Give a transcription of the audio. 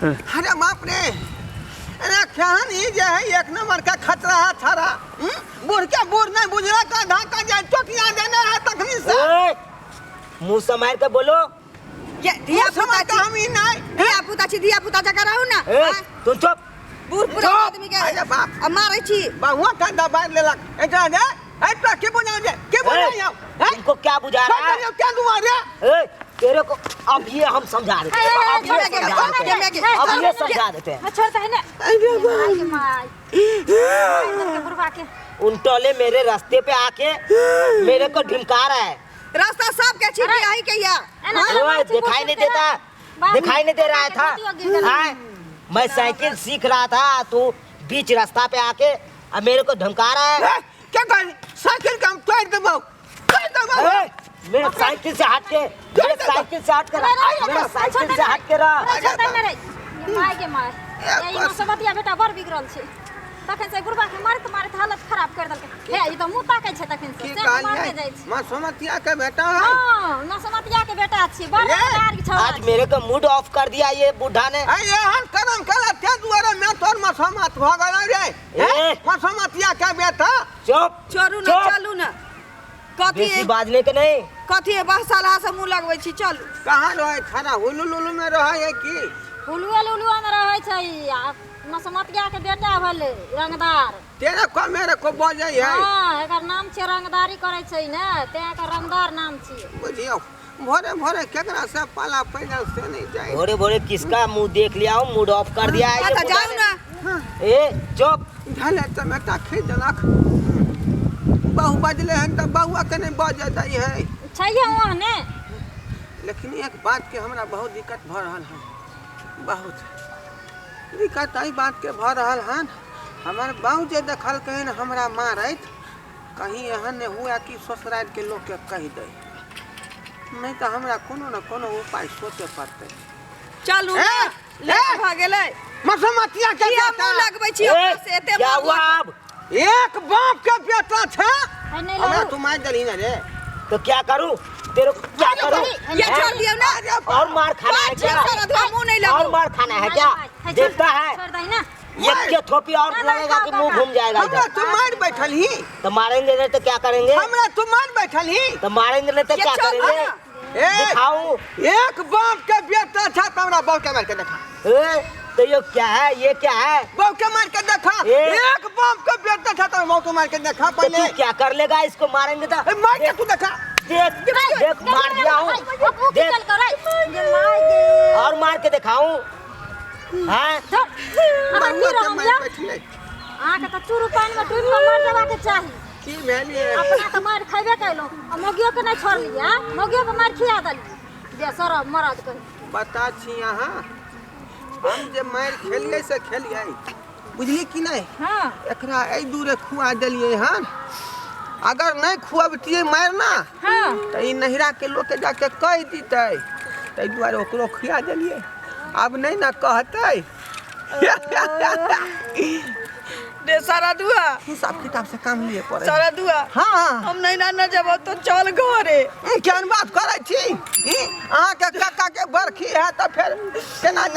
अरे बाप रे, अरे केहन ई जे है एक नंबर का खतरा है थारा। बूढ़ के बूढ़ नहीं बुझला का धाका जे चोटिया देने है तखनी से। ए, मुंह से मार के बोलो। ये धिया मुँह से पुता मार के छी, हम ई नहीं। धिया पुता छी, धिया पुता जकाँ रहू ने। ए, आँय, तुम चुप। बूढ़ पुरान आदमी के अरे बाप। आ मारै छी। बहुआ का दबा लेलक एकरा दे। ए तोरा के बुझाउ जे के बुझाउ ए, यौ? हैं? तुमको क्या बुझा छोड़ रहा है? दियौ, क्या दुआ रे? ए, तेरे को अब ये हम समझा देते हैं, अब ये समझा देते हैं, अब ये समझा देते हैं। छोड़ दे ने। अरे बाप। माय के माय, माय के बुढ़वा के। उनटोले मेरे रास्ते पे आके मेरे को ढिमका रहा है। रास्ता साफ के छी कि अही के या? एना ओए, मारै छी, दिखाई नहीं बुढ़ देता, बाप दिखाई नहीं दे रहा था। गिर गेल। हाँ, मैं साइकिल सीख रहा था, तू बीच रास्ता पे आके अब मेरे को धमका रहा है। ए, क्या कर साइकिल का हम तोड़ देबौ, तोड़ देबौ। ए, मेरे साइकिल से हट के, मेरे साइकिल से हट के रहा, मेरे साइकिल से हट के रहा। छोड़ दे ने रे। माय के माय, ई मसबतिया बेटा बड़ बिगड़ल छै। तखन से बुढ़वा के मारैत मारैत हालत खराब कर देलकै। हे, ई तऽ मुँह ताकै छै तखन से की से मारने कहलियै? जाइ छै। मसोमतिया के बेटा है। हँ, मसमतिया के बेटा छी, बड़ ए, रंगदार छौड़ा आज छै। मेरे को मूड ऑफ कर दिया ये बूढ़ा ने। अरे एहन करम कला ते दुआरे में तोर मसोमत भऽ गेल रे। ए। मसोमतिया के बेटा। चुप। छोड़ू ने, चुप। चलू ने। कथी बेसी बाजने के नहीं। कथी बहसाला से मुँह लगबै छी? चलू। कहाँ रहै खाना हुलु लुलु में रहै है की? हुलुए लुलुआ में रहै छै ई, आ मसमतिया के बेटा भेलै रंगदार। तेरे को मेरे को बजै है। हँ, एकर नाम छै रंगदारी करै छै ने, तें एकर रंगदार नाम छियै। बुझियौ भोरे भोरे केकरा से पाला पैदल से नहीं जाए। भोरे भोरे किसका मुंह देख लिया हूँ, मूड ऑफ कर दिया है ये अच्छा बूढ़ा जाउ ने। ने। ए चुप। धले तऽ बेटा खींच देलक। बहु बजले हन तऽ बहुआ के नहीं बजे दै है। छैहे ओहने। लेकिन एक बात के हमरा बहुत दिक्कत भऽ रहल हन, बहुत दिक्कत एहि बात के भऽ रहल हन। हमर बाबू जे देखलकै हमरा मारैत, कहीं एहन नहि हुए कि ससुराल के लोक के कहि दै, नहीं तऽ हमरा कोनो ने कोनो उपाय सोचे पड़तै। चलू ए, ने, लेट ए। भऽ गेलै। मसोमतिया के किया बेटा। मुँह लगबै छी ए, ओकरा से? एते क्या मारलक। हुआ अब? एक बाप के बेटा छै। है नहीं हमरा लहू। तू मारि देलही ने रे। तो क्या करूं तेरे को, क्या करूं? ये छोड़ दियौ ने। अरे बाप। और मार खाना है छियै क्या? सारा धुआ, मुँह नहीं और लगू। मार खाना है क्या? है, छोड़- देखता है छोड़ दही ना। एक के थोपी और ना, ना, लगेगा कि खाओ, मुंह काका। घूम जाएगा हमरा इधर। तू मारि बैठल ही। तो मारेंगे नहीं तो क्या करेंगे? हमरा तू मारि बैठल ही। तो मारेंगे नहीं तो ये क्या छोड़ करेंगे? ना। ए, दिखाऊं? एक बाप के बेटा छै तऽ हमरा बाप के मारि के देखा। ए, तो ये क्या है, ये क्या है? बाप के मार के देखा। ए। एक बाप के बेटा छै तऽ बाप के मार के देखा तो पहले। तू क्या कर लेगा? इसको मारेंगे तो ए, मार के तू देखा। देख देख मार दिया हूँ, देख। चल कर मार दे। और मार के दिखाऊं? हाँ, धर। अहाँ की बाबुआ के रहम मारि यऽ? बैठले। अहाँके तऽ चूरू पानिमे डूबि कऽ मर जेबाक चाही। की भेलियै? अपना तऽ मारि खयबे कयलहुँ आ मौगियोके नहि छोड़लियै। आँ, मौगियोके मारि खिया देलियै जे सरब मरद कही। बता छी अहाँ, हम जे मारि खेलियै से खेलियै, बुझली कि नहि? हँ। एकरा एहि दूरे खुआ देलियै हन, अगर नहि खुअबतियै मारि ना, हँ, तऽ ई नैहरा के लोकके जाके कहि दितै, ताहि दुआरे ओकरो खिया देलियै। आब नहि ने कहतै। रे सारा दुआ, हिसाब किताब से काम लिए पड़े। सारा दुआ। हाँ। हम नहीं ना न जब तो चल घरे। ई केहन बात करै छी? ई अहाँके काका के बरखी है तऽ फेर केना?